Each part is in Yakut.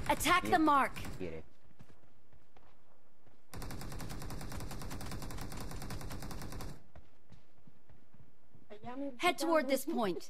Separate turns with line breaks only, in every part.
Attack the mark. Head toward this point.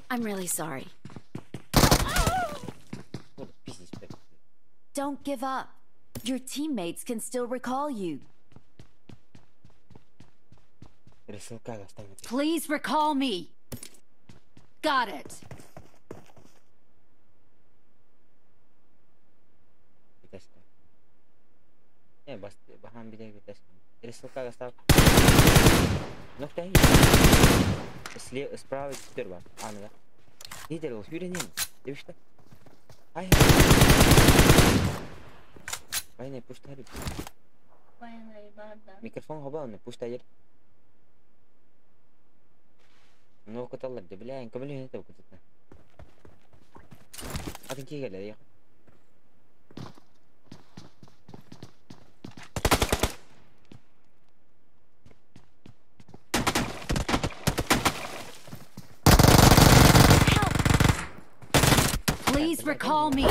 I'm really sorry. Don't give up. Your teammates can still recall you. Please recall me. Got it. Please recall me.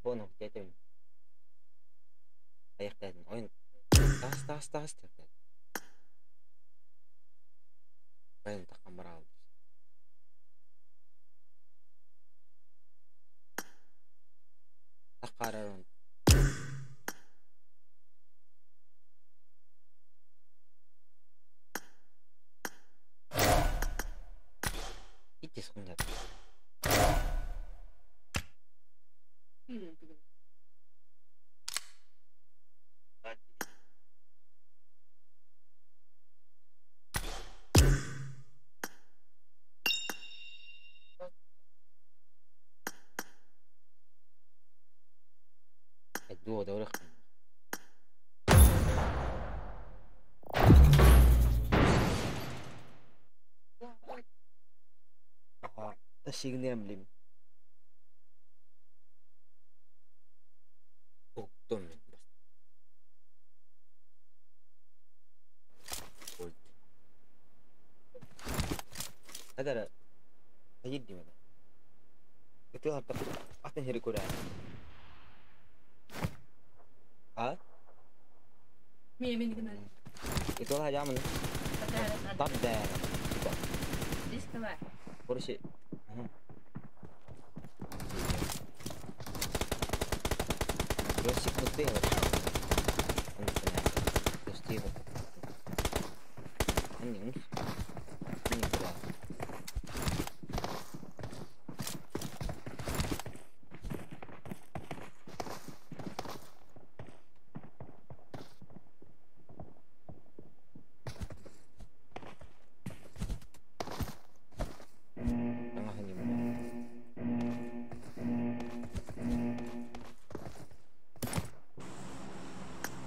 Телефон Аяқтадым. Ойын тас тас тас деп. Баян таққан бар. Таққарар. Итес күндер. Дуо дөрөх. Та шигнем лим. Уктум мен бас. Ольд. Адара. Хайдди мена. Itu harta атын хери көрә. А?
Мин генә.
Itu lah jaman. Табда.
Дискова.
Короче. Короче, пустые. Пустые. Они, не куда.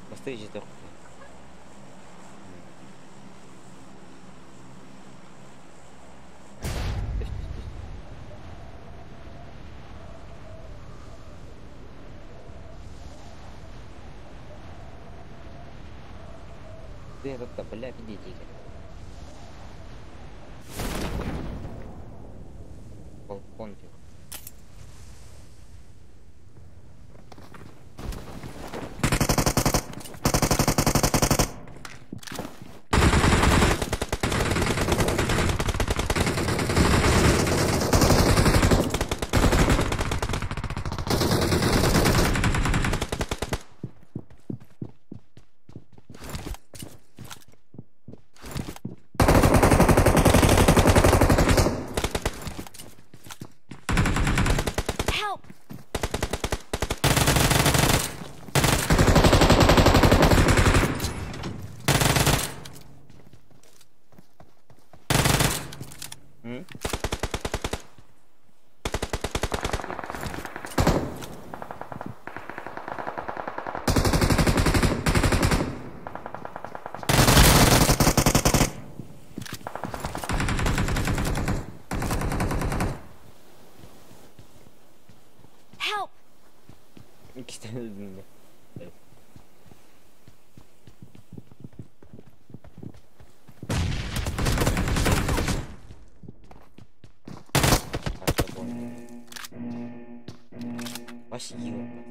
Бастый жете. Ты этот, бля, идите. Балкон тихо.
Help!
М?
Help!
İki tane öldüm de. Evet. Başka bu. Baş iyi oldu.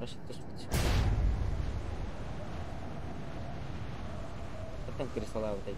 Başı түспүт. Потом кресла вот эти.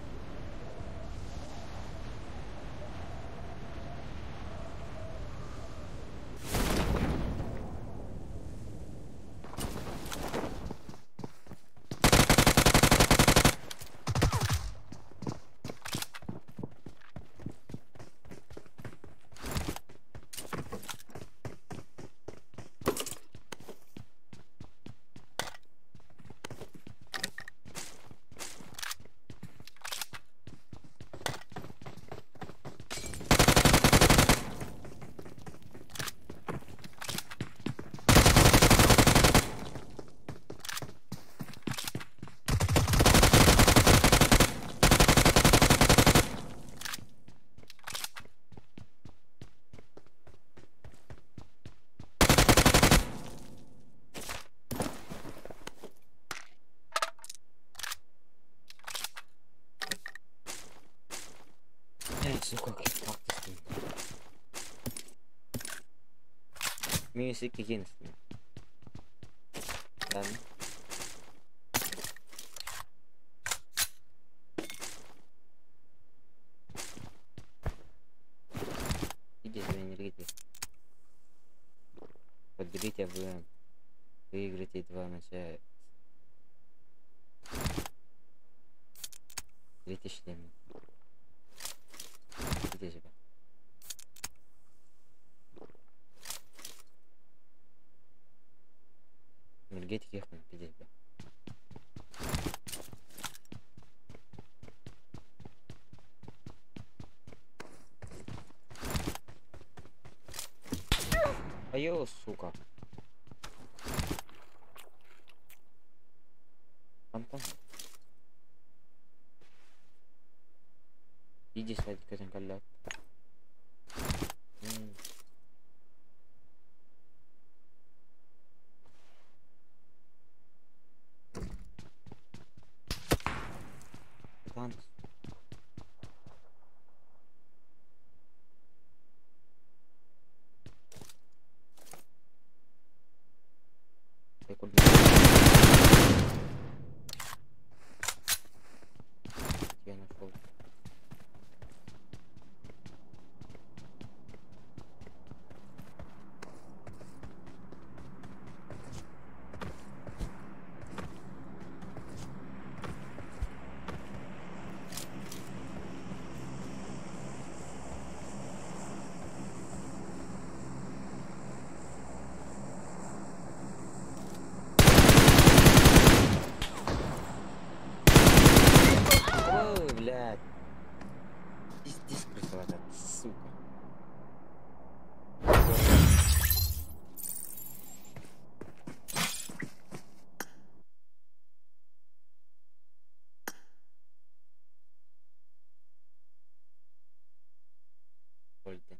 Haklısın. Music against me. Ben Идите, Подберите, вы выиграете два матча. Третий шлем. Иди сюда. Энергетики их пиздец, бля. Айо, сука. Антон. Иди садик этим коллег. Я нашел. Ой, блядь. Пиздец, крысовата, сука. Ольга.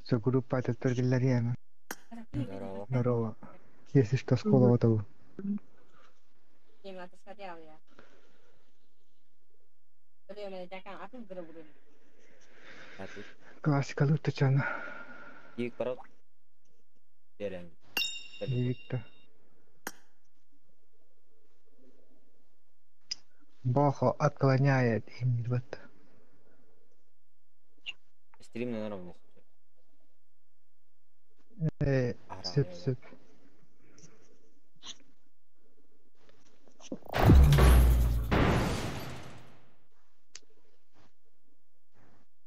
Все, группа это Торгеллариана.
Здорово.
Здорово. Если что, с того. Классика лутачана. Виктор. Бохо отклоняет им вот.
Стрим на ровно.
Сөп, сөп.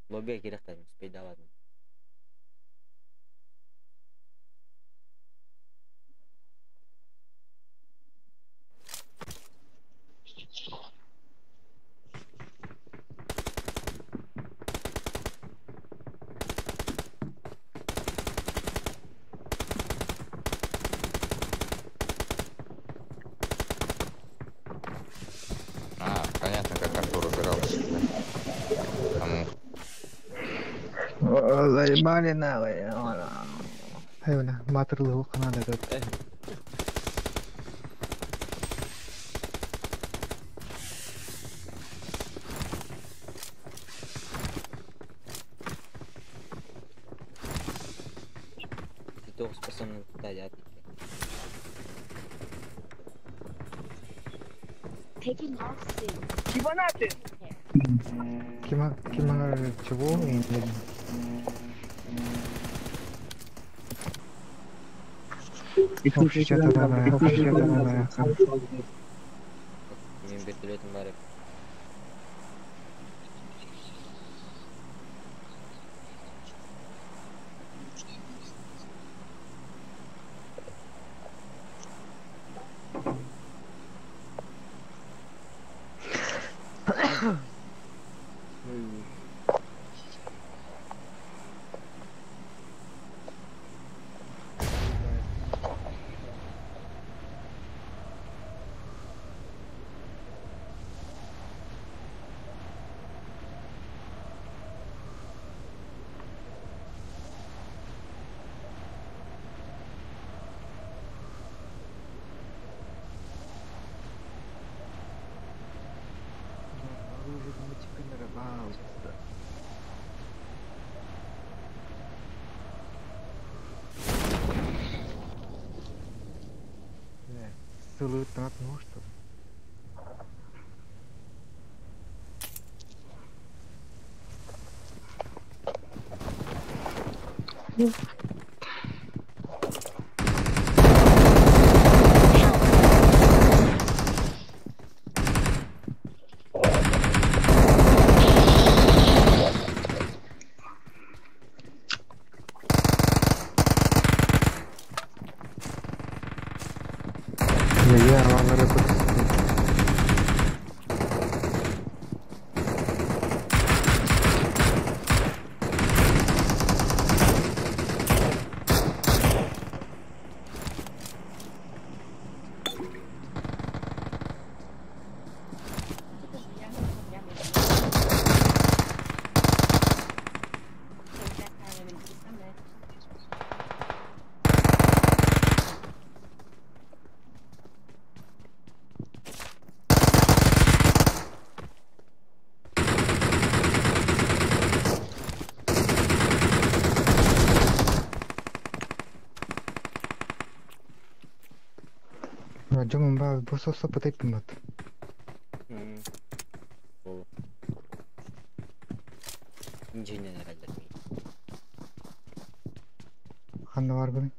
Лобби керек та, успей да ладно.
А, понятно, как Артур убирался. Там...
Заебали нахуй. Эй, бля, матерлы канада этот.
Ты только способен дать, а ты.
Ебанаты!
Кима, чего?
Вертолетым бар.
Оружие мультикамера, пожалуйста. Сылы танат ну что? Я алары. Дьомун баа бу сосо пытайпыммат.
Ол. Инженер herhalde.
Ханна бар гын.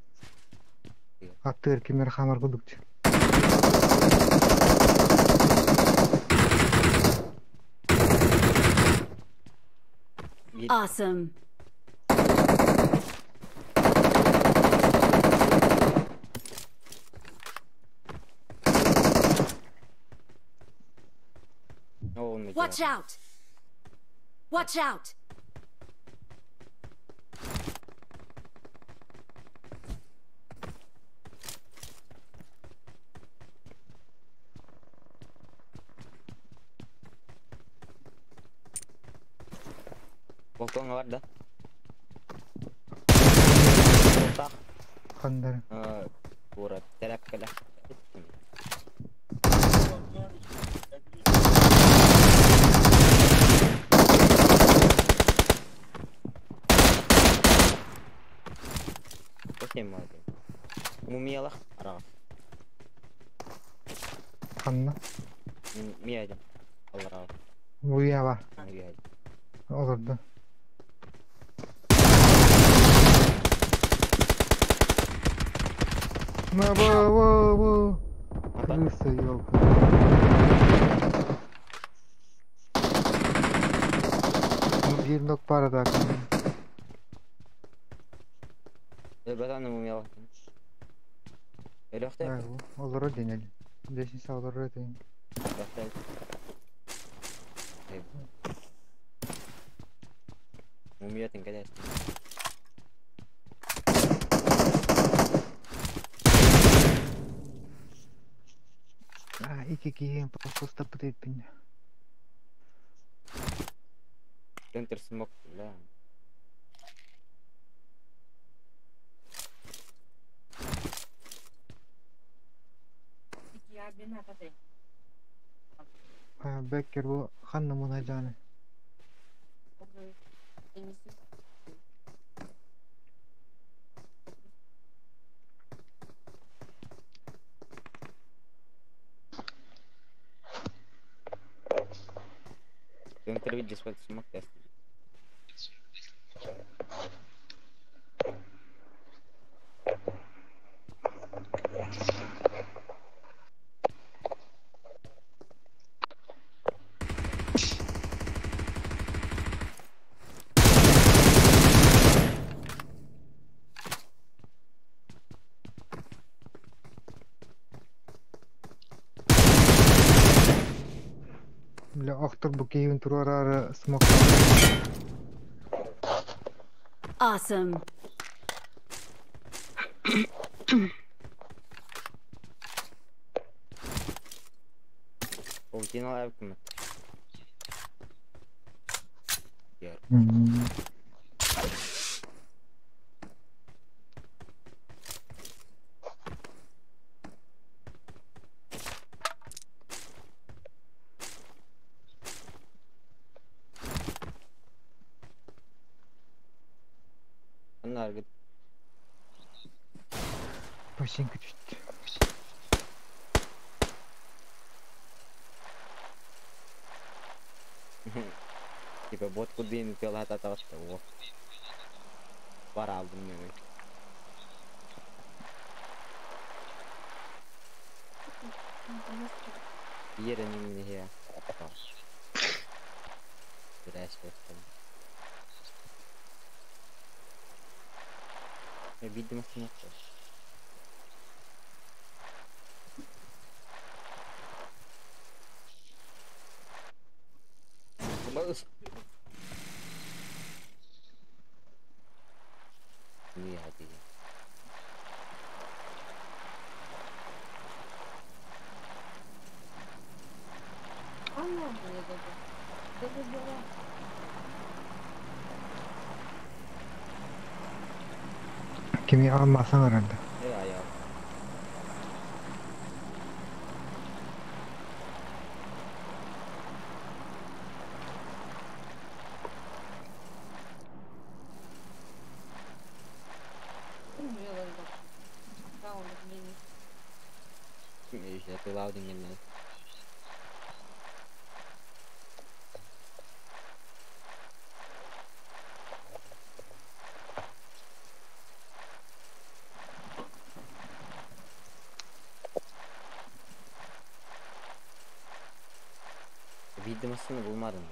Аттыр кимер хамар кудукчу.
Awesome. Watch out! Watch out!
Балконга бар да? Так.
Хандар.
Бура терапкала. Окей, молодец. Мумиялах ара.
Ханна.
Миядым. Аллара.
Буява.
Миядым.
Олорду. На во во во. Крыса, ёлка. Ну, бир нок пара так.
Братан, мумиялах. Элөхтэ.
Олору денел. Лестница олору ден.
Мумиятын кәдәс.
А, ики киен просто пытайпин.
Центр смок, бля.
Беккер бу ханна мунажаны.
Центр видишь, вот смок тест.
Бля, охтор бу киһибин туруораары смок.
Awesome.
Паутина лайками. Onlar
Починка чуть.
Типа бот кудин пилата таста. Var aldım yemek. Yerin here. Видимо, смотришь. Не один.
Kimi almasan herhalde.
Ne ayağı? İşte loading in. Видимостını bulmadın.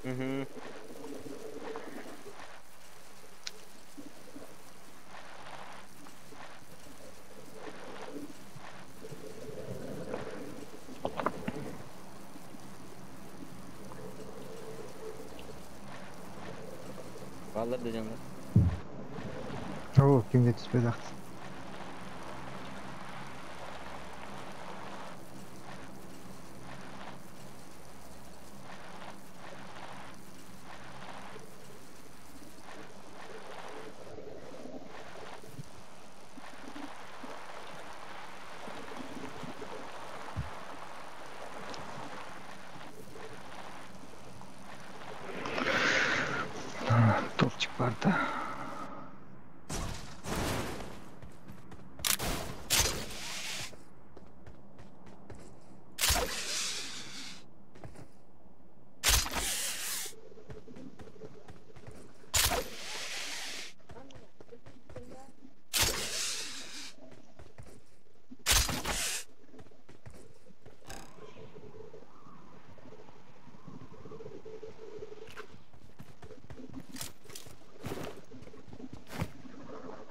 Hı hı. Vallahi de canlar.
Oo, kim yetişmedi artık. Topçuk vardı.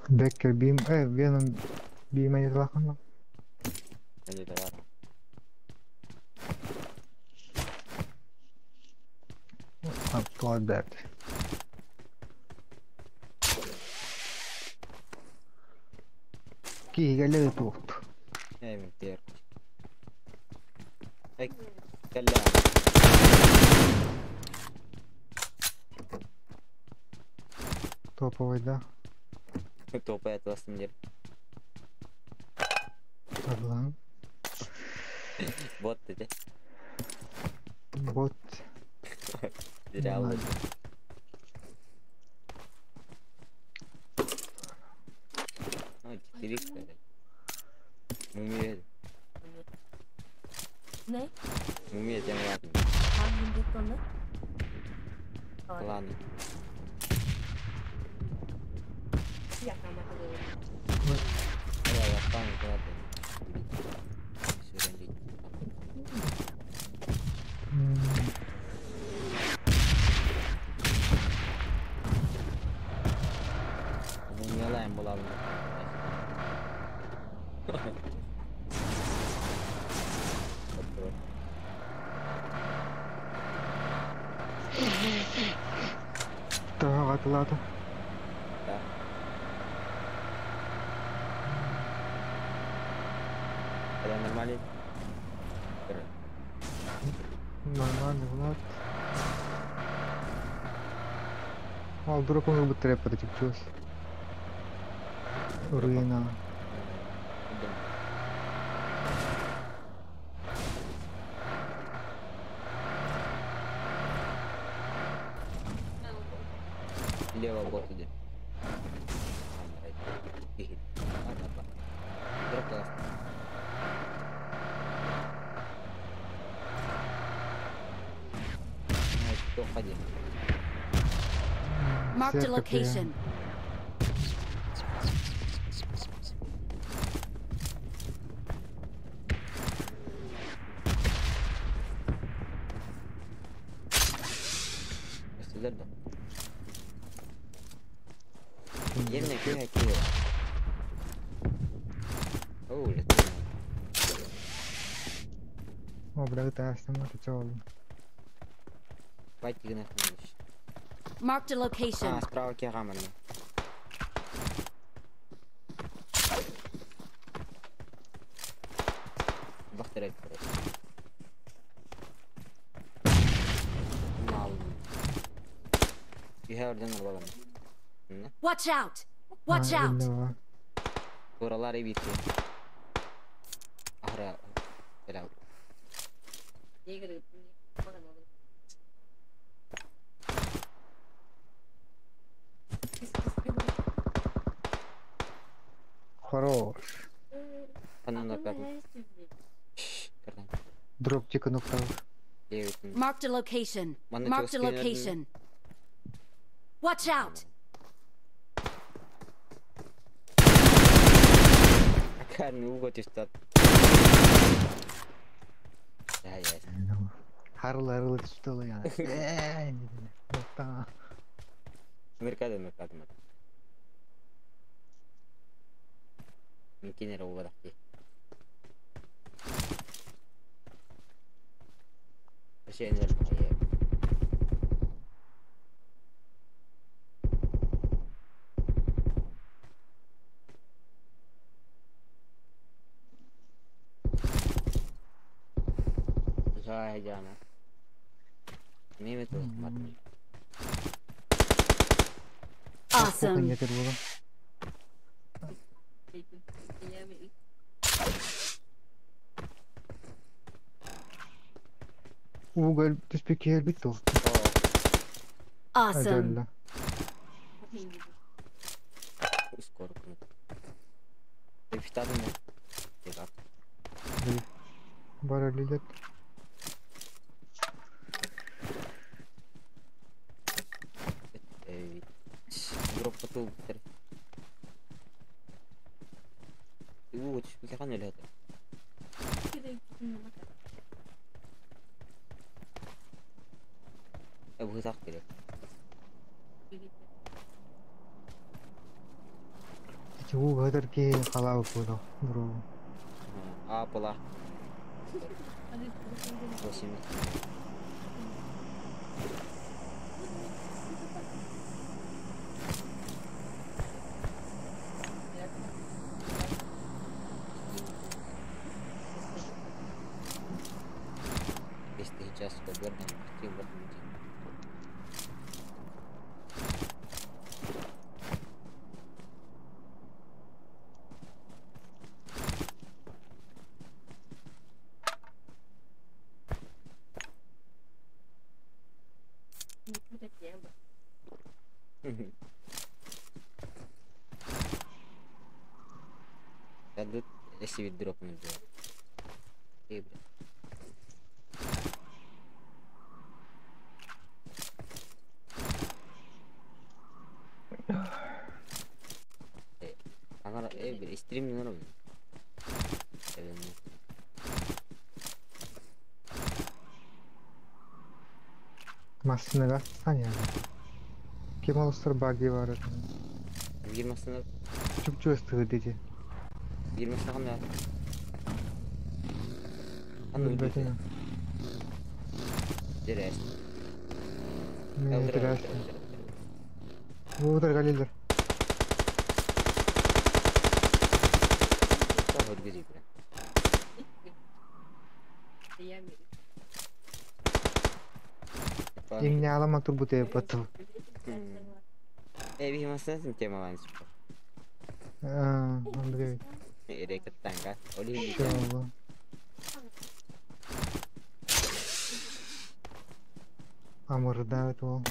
Becker beam, Venom beam ayırlakan.
Bence de var.
Tuval derdi. Ki gele tut.
Evet diğer. Ek gele.
Топовый, да?
Топовый atlasın diye.
Pardon.
Bot dedi.
Bot.
Biri aldı. Ну, 4 х Мумия.
Ne?
Мумия тем ладно.
Hangi
Ладно.
Ладно.
Да. Это нормально?
Нормально, Влад. Ал дропом бы трепер чуть. Руина.
Лево бот иди.
Marked a location. Marked a location.
А, справа кираманы. Бахтырайт, короче.
Watch out! Watch out!
Buralar bitti. Ahra. Helal.
Хорош. Дроп тика нокаут.
Marked a location. Marked a location. Watch out!
Harıl harıl tutuyor yani.
Mercado, mercado, mercado. Mungkin era obat lagi.
Awesome.
Уголь, ты спикер биту.
Awesome.
А, была. 8. Сейчас Тут если дроп не было. Эй, бля. Аңара, эй, бля, стрим не норм.
Массынаға Саня. Кем алыстыр баги бар.
Bir masına,
Чуп чувствую дети.
Bir masına кандай? Аны
Билбэтим.
Дерес.
Мен интересно. Удар галилер. Иңне алама турбуте батыл.
Э, би масына тема ван.
А, Андрей.
Эрекеттанга. Оли.
Чё? Амырда это ол.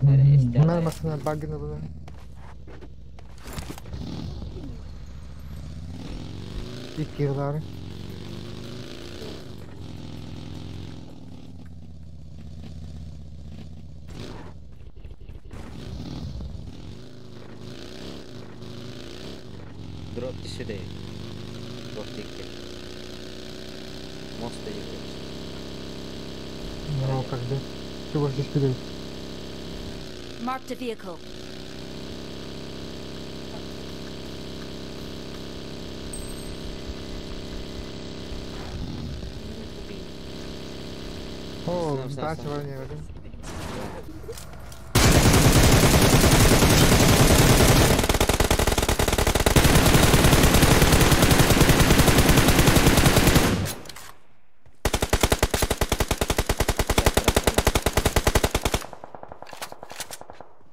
Мына масына багины было. Икки.
Дроп сюда. Дроп тикки. Мост идет.
Ну, когда? Чего здесь перед?
Marked a vehicle.
О, дальше во мне, Вадим.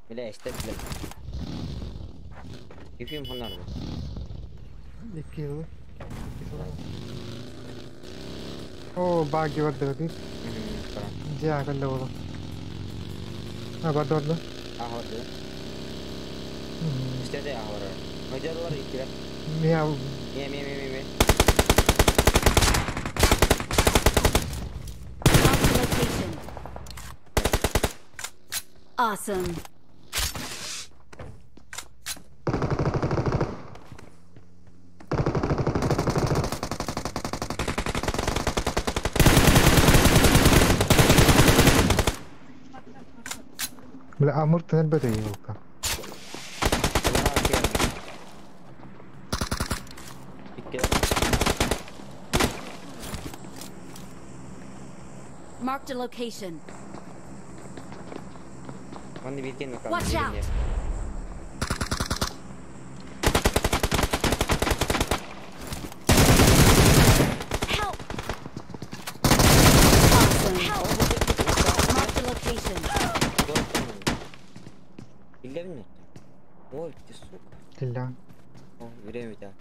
Бля, истедилер. Кифим хонар бу.
Икки yılı. О, баги бар dedi. Дьэ, кэллэ буолла. А, барды барды.
Ахорду. Истеде ахор. Мажарлар иккилер.
Мия
Мие мие мие мие.
Marked a location. Awesome.
Бля, Амур тенелбете елка.
Иккилер.
Marked a location.
Манны бирген нокам.
Watch out. Help! Awesome. Help! Marked a location.
Биллерин Ой, ты сука.
Тилля.
О, время у тебя.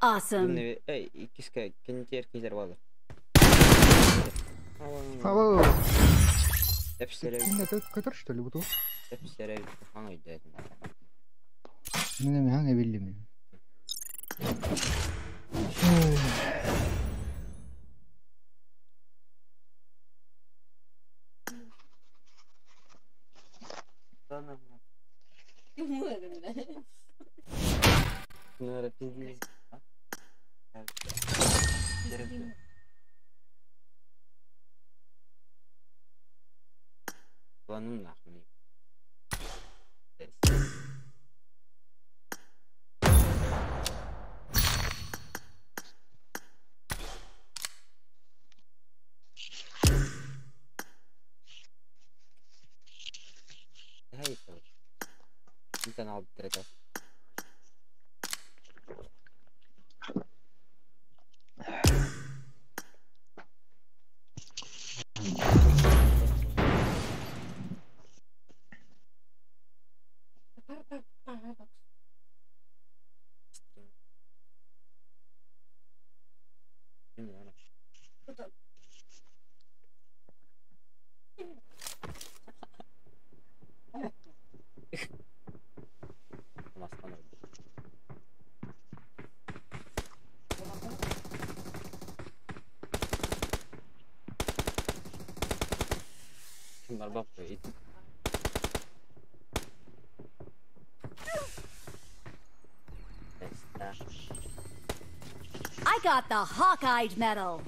Awesome.
Эй, иккиска кентер кейдер балы.
Ало.
Эпсере,
Это который что ли буду?
эпсере, хаңай дедим.
Мен хаңа билдим.
Nara пиздец. Планым нахуй. Канал.
I got the Hawkeye medal.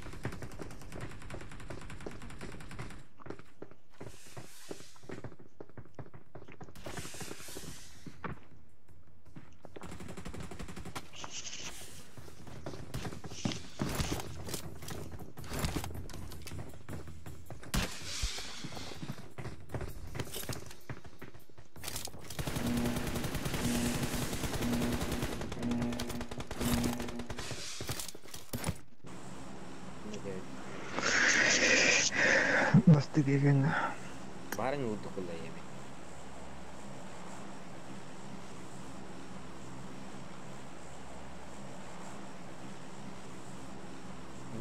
Барын удукулла еме.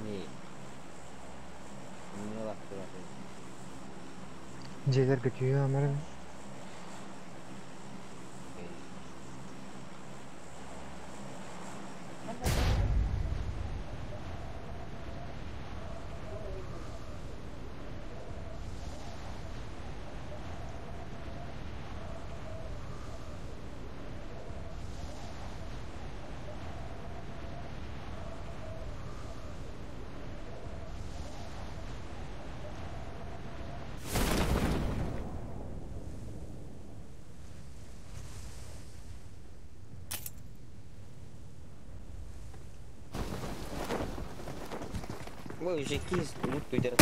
Не. Не лактыра.
Дьиэлэр көтүө амарын.
Ой, уже кис, лут туйдер.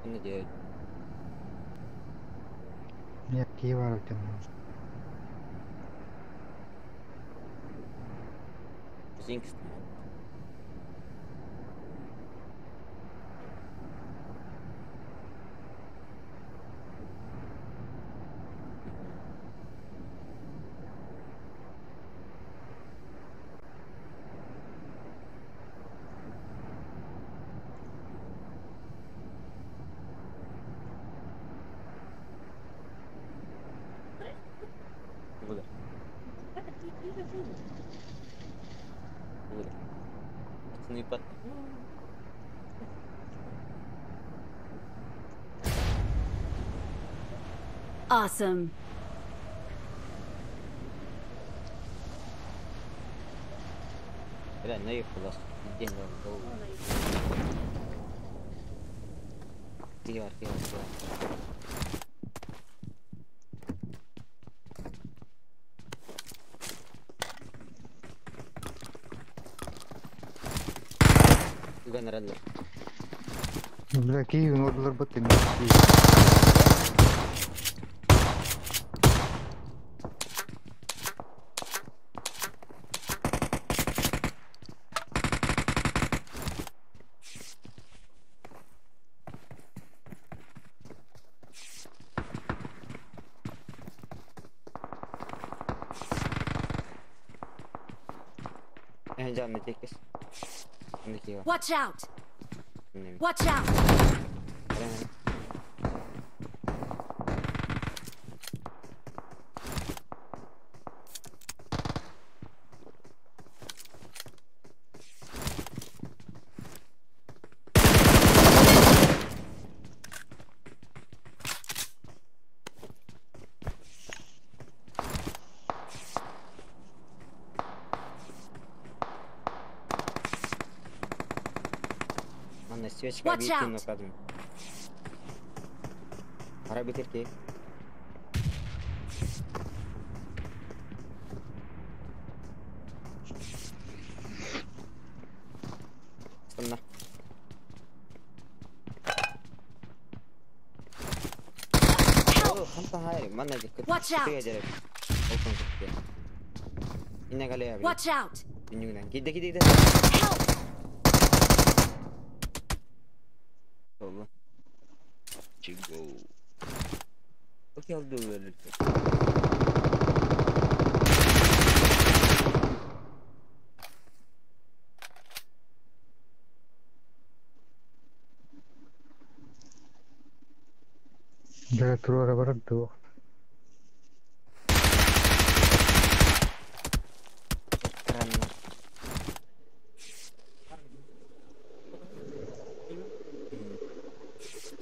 Что делать?
Нет, Киева
Зинкс. Куда? Куда? Пацаны под...
Awesome.
Бля, наехал вас. День в голову. Киевар, Киевар, Киевар. Гонораллер.
Бля, Киев, ну, работы.
Watch out! Watch out!
Свечка
Watch
биир
out.
кин нокадым. Хара битир ки. Станна.
Help!
Ханта хай, манна кыт.
Watch out.
Кытыга Олтон кытты. Инне галея били.
Watch out!
Түннүгүнэн. Кидде кидде кидде.
Help!
Болду. Чиго. Окей, алды өлүрдү.
Дьэ туруора барар дуо.
Странно.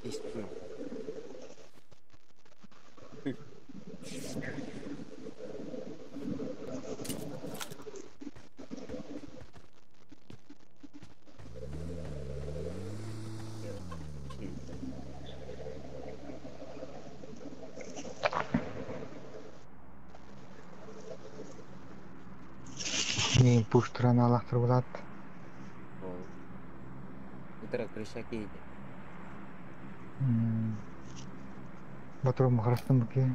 Истина.
Не пуштыран алақтыр болады.
Ол. Утра крыша кейде.
Батырым қарастым бүке.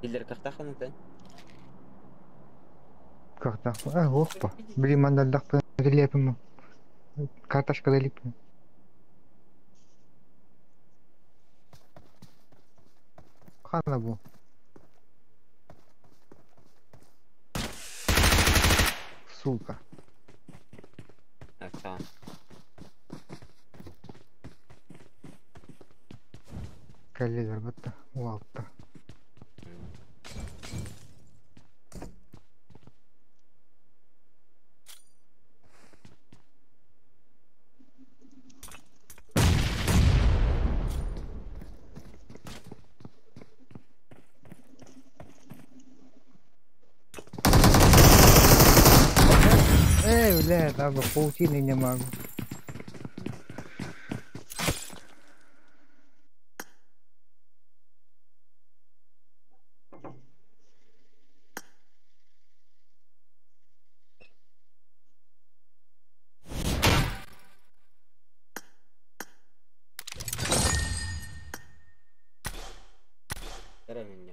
Килдер кахтаханы
Как-то. А, опа. Блин, мандалдақ лепім. Карташка да лепім. Қана бұл. Сука.
Ага.
Кәлелер бітті. Уалтты. Эй, бля, там паутины не могу.
Тара меня.